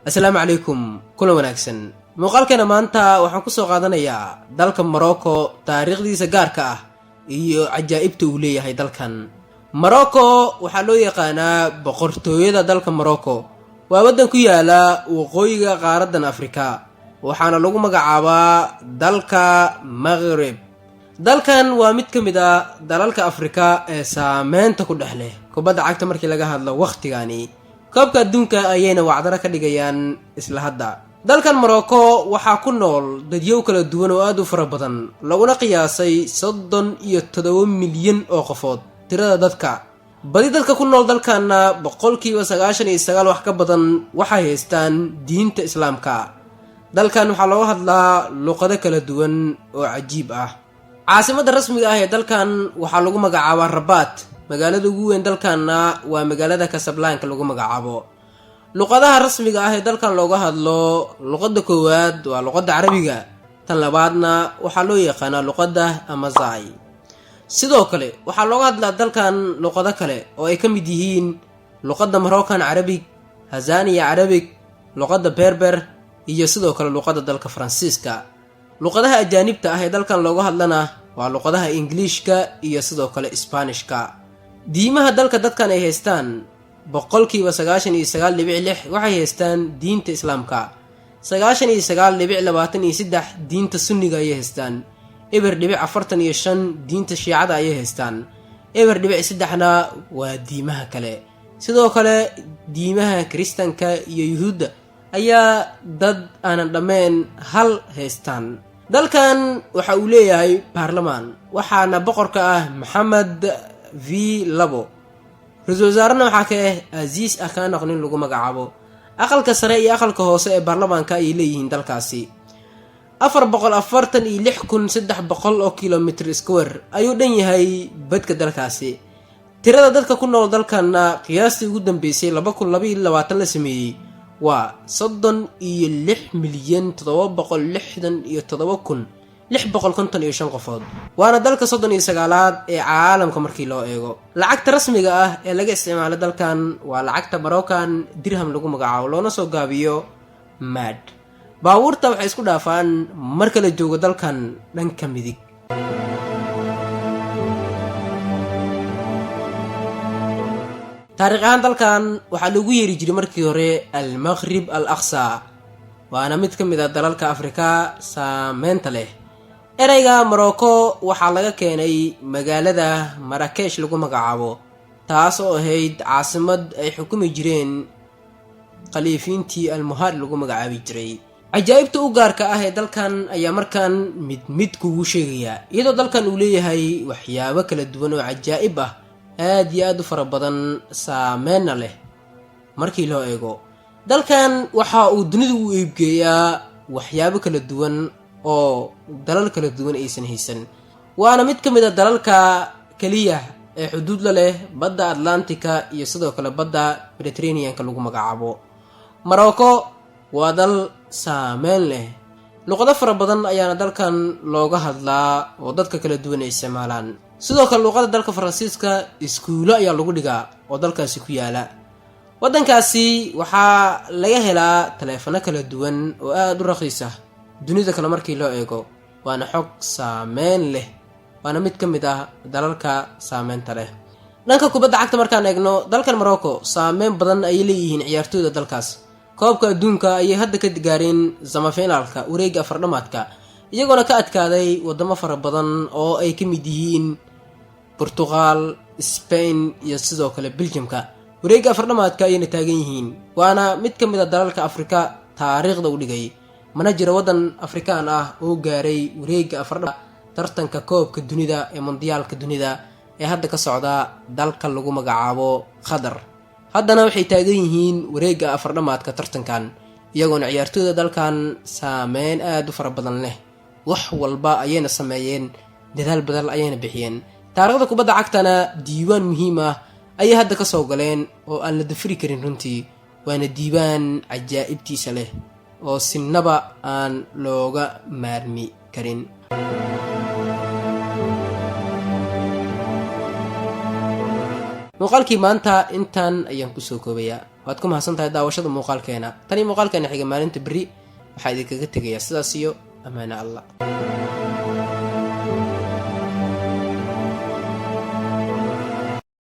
Asalaamu calaykum, kulan wanaagsan. Muuqaalkeena maanta waxaan kusoo qaadanayaa dalka Morocco, taariikhdiisa gaarka ah iyo cajaa'ibta uu leeyahay. Dalkan Morocco waxaa loo yaqaanaa boqortooyada dalka Morocco. Waa waddan ku yaala waqooyiga qaaraddan Afrika, waxaana lagu magacaabaa dalka Maqrib. Dalkan waa mid ka mid a dalalka Afrika ee saameynta ku dhex leh kubadda cagta. Markii laga hadlo wakhtigani, koobka adduunka ayayna wacdaro ka dhigayaan isla hadda. Dalkan Morocco waxaa ku nool dadyow kala duwan oo aada u fara badan, laguna qiyaasay 37 milyan oo qofood tirada dadka. Badi dadka ku nool dalkanna 99% wax ka badan waxay haystaan diinta Islaamka. Dalkan waxaa looga hadlaa luqado kala duwan oo cajiib ah. Caasimadda rasmiga ah ee dalkan waxaa lagu magacaabaa Rabaat. Magaalada ugu weyn dalkanna waa magaalada Casablanca lagu magacaabo. Luqadaha rasmiga ah ee dalkan looga hadlo, luqadda koowaad waa luqadda Carabiga, tan labaadna waxaa loo yaqaanaa luqadda Amazigh. Sidoo kale waxaa looga hadlaa dalkan luqado kale oo ay ka mid yihiin luqadda Moroccan Arabic, Hazaniya Arabic, luqadda Berber iyo sidoo kale luqadda dalka Faransiiska. Luqadaha ajaanibta ah ee dalkan looga hadlana waa luqadaha Ingiliishka iyo sidoo kale Isbaanishka. Diimaha dalka dadkan ay haystaan, 99.6% waxay haystaan diinta Islaamka, 99.23 diinta Sunniga ayay haystaan, 0.45 diinta Shiicada ayay haystaan, 0.3-na waa diimaha kale. Sidoo kale diimaha Kiristanka iyo Yuhuudda ayaa dad aanan dhammeen hal haystaan. Dalkan waxa uu leeyahay baarlamaan, waxaana boqorka ah Maxamed V 2. Ra-iisul wasaarena waxaa ka ah Aziz Akhannouch nin lagu magacaabo. Aqalka sare iyo aqalka hoose ee baarlamaanka ayay leeyihiin dalkaasi. 446,300 oo kilomitr square ayuu dhan yahay badka dalkaasi. Tirada dadka ku nool dalkanna qiyaastii ugu dambeysay 2022 la sameeyey waa 36,767,655 qofood, waana dalka 39aad ee caalamka markii loo eego. Lacagta rasmiga ah ee laga isticmaalo dalkan waa lacagta Moroccan dirham lagu magacaabo, loona soo gaabiyo MAD. Baabuurta waxay isku dhaafaan marka la joogo dalkan dhanka midig. Taariikh ahaan dalkan waxaa loogu yeeri jiray markii hore Al Maqrib al Aqsa, waana mid ka mid a dalalka Afrika saameynta leh. Ereyga Morocco waxaa laga keenay magaalada Marakesh lagu magacaabo, taas oo ahayd caasimad ay xukumi jireen khaliifiintii Almuhaad lagu magacaabi jiray. Cajaa'ibta u gaarka ah ee dalkan ayaa markaan mid mid kugu sheegayaa, iyadoo dalkan uu leeyahay waxyaabo kala duwan oo cajaa'ib ah, aad iyo aad u fara badan, saameynna leh. Markii loo eego dalkan, waxa uu dunidu u iibgeeyaa waxyaabo kala duwan oo dalal kala duwan aysan haysan, waana mid ka mid a dalalka keliya ee xuduud la leh badda Atlantika iyo sidoo kale badda Mediterraneanka lagu magacaabo. Morocco waa dal saameyn leh, luqado fara badan ayaana dalkan looga hadlaa oo dadka kala duwan ay isticmaalaan. Sidoo kale luqada dalka Faransiiska iskuulo ayaa lagu dhigaa oo dalkaasi ku yaala. Waddankaasi waxaa laga helaa taleefano kala duwan oo aada u raqiis ah dunida kale markii loo eego, waana xog saameyn leh, waana mid ka mid ah dalalka saameynta leh dhanka kubadda cagta. Markaan eegno dalkan Morocco, saameyn badan ayay leeyihiin ciyaartooyda dalkaas. Koobka adduunka ayay hadda ka gaareen semifinalka, wareegga afardhamaadka, iyagoona ka adkaaday wadamo fara badan oo ay ka mid yihiin Portuqal, Spain iyo sidoo kale Beljamka. Wareegga afardhamaadka ayayna taagan yihiin, waana mid ka mid a dalalka Afrika taariikhda u dhigay. Mana jiro waddan Afrikaan ah oo gaaray wareegga afardhama tartanka koobka dunida ee mondiyaalka dunida ee hadda ka socda dalka lagu magacaabo Qatar. Haddana waxay taagan yihiin wareegga afardhamaadka tartankan, iyagoona ciyaartooyda dalkan saameyn aada u fara badan leh. Wax walba ayayna sameeyeen, dadaal badan ayayna bixiyeen. Taariikhda kubadda cagtana diiwaan muhiim ah ayay hadda kasoo galeen oo aan la dafiri karin runtii, waana diiwaan cajaa'ibtiisa leh oo sinaba aan looga maarmi karin. Muuqaalkii maanta intaan ayaan kusoo koobayaa. Waad ku mahadsan tahay daawashada muuqaalkeena. Tan iyo muuqaalkeena xiga maalinta berri, waxaa idinkaga tegayaa sidaas iyo ammaano Allah.